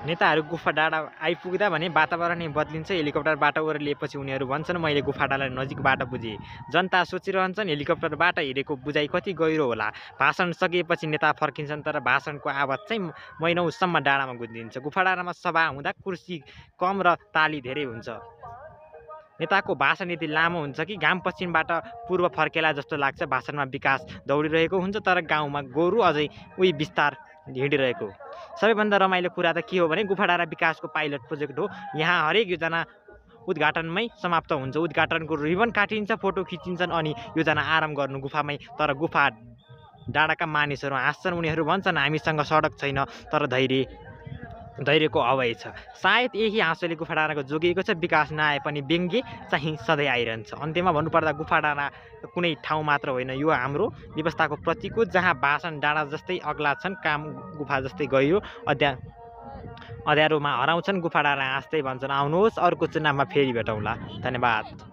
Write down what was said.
नेताहरू गुफा डाँडा आइपुग्दा भने वातावरणै बदलिन्छ। हेलिकप्टरबाट ओर्लिएपछि उनीहरू भन्छन् मैले गुफा डाँडा नजिकबाट बुझेँ। जनता सोचिरहन्छन् हेलिकप्टरबाट हेरेको बुझाइ कति गहिरो होला। भाषण सकिएपछि नेता फर्किन्छन् तर भाषणको आवाज चाहिँ महिनौसम्म डाँडामा गुन्जिन्छ। गुफा डाँडामा सभा हुँदा कुर्सी कम र ताली धेरै हुन्छ। नेताको भाषण यति लामो हुन्छ कि घाम पश्चिमबाट पूर्व फर्केला जस्तो लाग्छ। भाषणमा विकास दौडिरहेको हुन्छ तर गाउँमा गोरु अझै उही विस्तार हिँडिरहेको। सबैभन्दा रमाइलो कुरा त के हो भने गुफा डाँडा विकासको पाइलट प्रोजेक्ट हो। यहाँ हरेक योजना उद्घाटनमै समाप्त हुन्छ। उद्घाटनको रिबन काटिन्छ, फोटो खिचिन्छन् अनि योजना आरम्भ गर्नु गुफामै। तर गुफा डाँडाका मानिसहरू हाँस्छन्। उनीहरू भन्छन् हामीसँग सडक छैन तर धैर्यको अभाव छ। सायद यही हाँसोले गुफा डाँडाको जोगिएको छ। विकास नआए पनि व्यङ्ग्य चाहिँ सधैँ आइरहन्छ। अन्त्यमा भन्नुपर्दा गुफा डाँडा कुनै ठाउँ मात्र होइन, यो हाम्रो व्यवस्थाको प्रतीक हो। जहाँ भाषण डाँडा जस्तै अग्ला छन्, काम गुफा जस्तै गहिरो, अँध्यारोमा हराउँछन्। गुफा डाँडा हाँस्दै भन्छन् आउनुहोस् अर्को चुनावमा फेरि भेटौँला। धन्यवाद।